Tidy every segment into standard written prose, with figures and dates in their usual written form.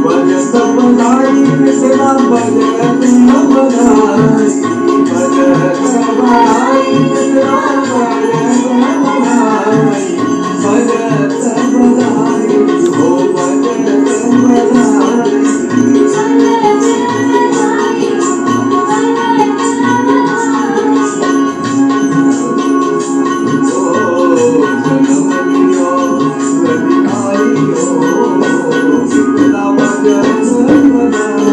बजत बधाई मिथिला बजत बधाई, बजत बधाई मिथिला बजत बधाई, बजत बधाई हो बजत बधाई। ओ जनम लियो रवि आई हो मिथिला बजत बधाई।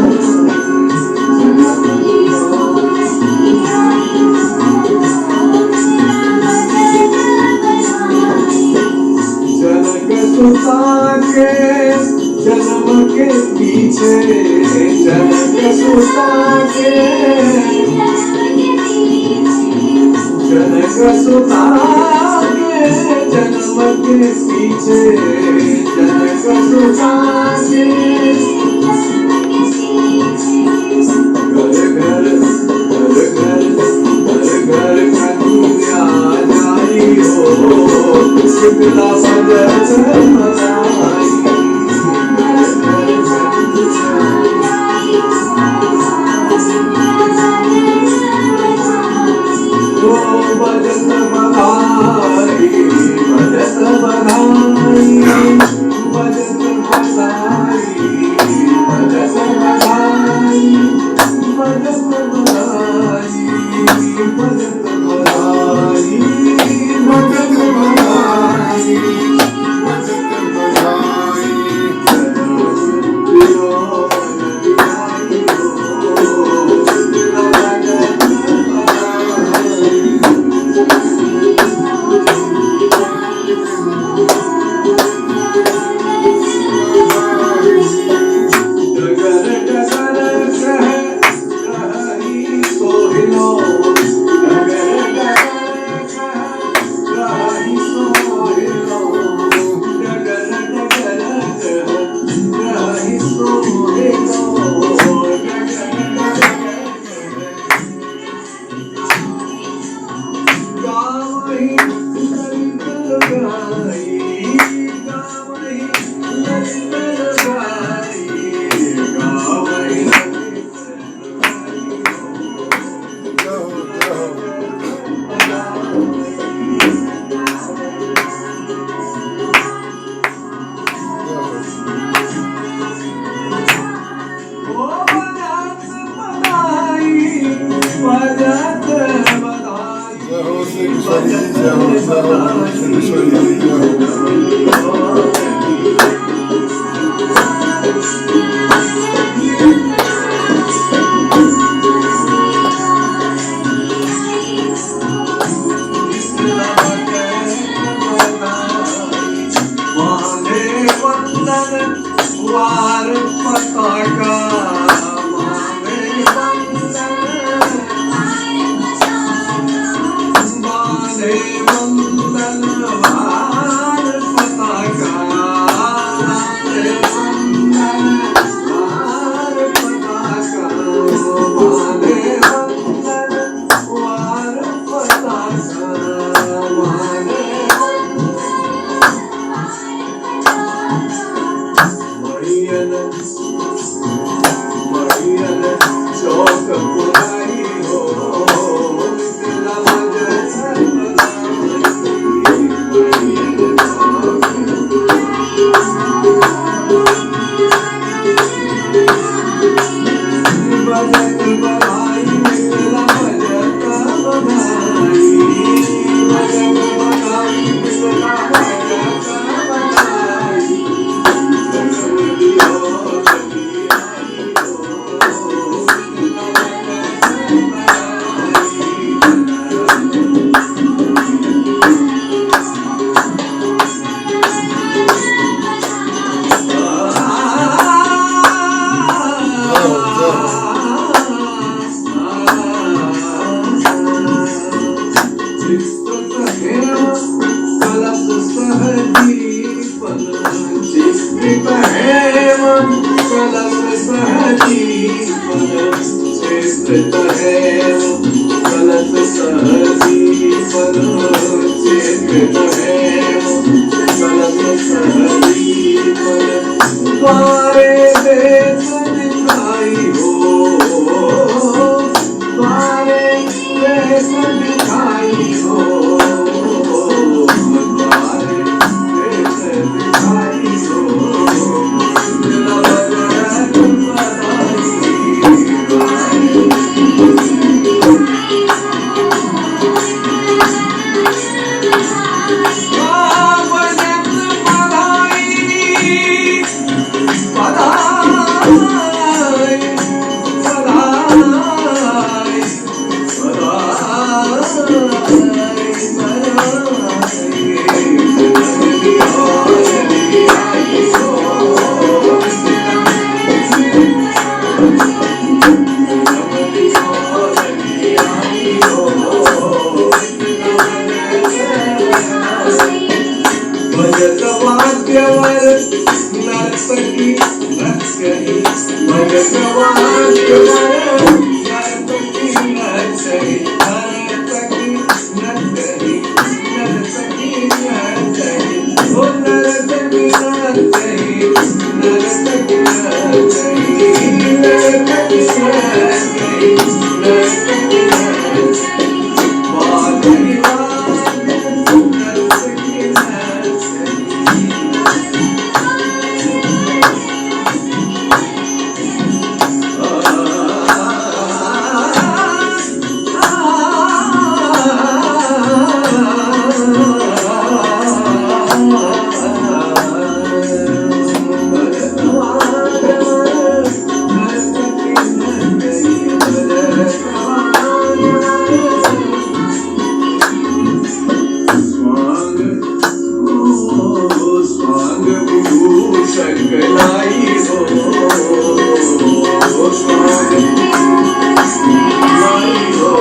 जनम लियो जनक सुता के जन्म के पीछे, जनक सुता के, जनक सुता के जन्म के पीछे, जनक सुता के। घर घर घर घर घर घर कन्या जाई हो शीतला बजत बधाई। घर घर कन्या ओ बजत बधाई, बजत बधाई, बजत बधाई, बजत बधाई, बजत बधाई, बजत बधाई, बजत बधाई। बजत बधाई। जनम लियो रवि आई हो मिथिला बजत बधाई। डगर डगर कह रही सोहिलो, डगर डगर कह रही सोहिलो, डगर डगर कह रही सोहिलो, डगर डगर कह गावही ललित लगाई, गावही ललित लगाई, गावही ललित लगाई जय हो, जय हो। जय हो। ओ बजत बधाई, बजत बधाई, जय हो श्री किशोरी जी, जय हो, जय हो श्री किशोरी जी, जय हो। बांधे बंधन वार पताका, बांधे बंधन, बांधे बंधन वार पताका, बांधे बंधन वार पताका, बांधे बंधन वार पताका, बांधे मणियन मणियन चौक पुराई हो मिथिला बजत बधाई। मणियन चौक बजत बधाई मिथिला बजत बधाई, बजत बधाई मिथिला बजत बधाई। जनम लियो रवि आई हो मिथिला बजत बधाई। जय हो, जय हो। चित्रत हेम कलश सह दीपन, चित्रित हेम कलश सह दीपन, चित्रित हेम सहजीवन चेत हेम कलत सहजीवन द्वारे देश दिखाई हो द्वारे देश दिखाई हो द्वारे देश दिखाई हो बजरंग बधाई। बजरंग बधाई बधाई बधाई भजत वाद्यवर नर्तकी नचई भजत वाद्यवर नर्तकी नचई नर्तकी नचई नर्तकी नचई ओ नर्तकी नचई नर्तकी नचई नर्तकी नचई नर्तकी नचई माधुरी वाद्य नर्तकी नचई। स्वांग ओ स्वांग विभूषण लाई हो स्वांग लाई हो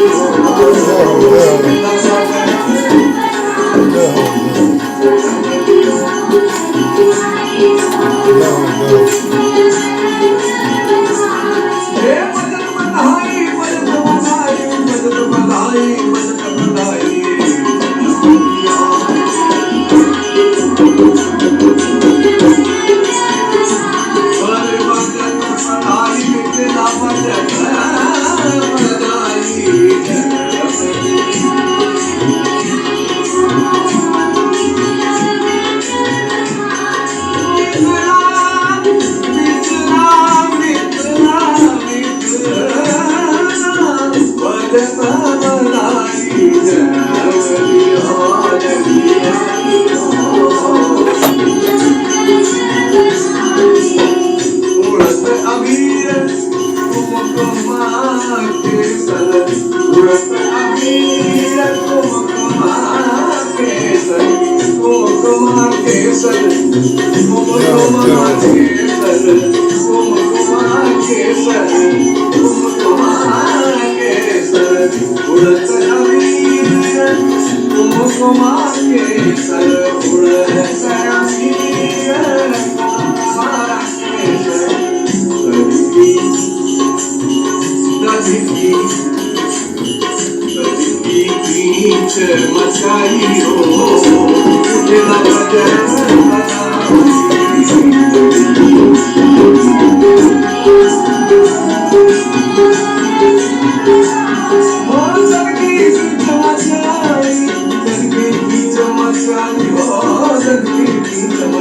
ਜੈ ਹੋ, ਜੈ ਹੋ, ਜੈ ਹੋ, ਜੈ ਹੋ, ਜੈ ਹੋ। हे भजन बधाई भजन बधाई भजन बधाई भजन बधाई। अरे भजन बधाई मिथिला भजन बधाई। मिथिला मिथिला मिथिला मिथिला भजन बधाई जय उड़त अबीर कुमकुमा केसर उड़त अबीर कुमकुमा केसर कुमकुमा केसर कुमकुमा केसर कुमकुमा केसर कुमकुमा केसर उड़त अबीर कुमकुमा केसर उड़त अबीर कुमकुमा केसर। मचाई हो, बिना वजह हो सबकी खींच मचाई, सबकी खींच मचाई हो, सबकी खींच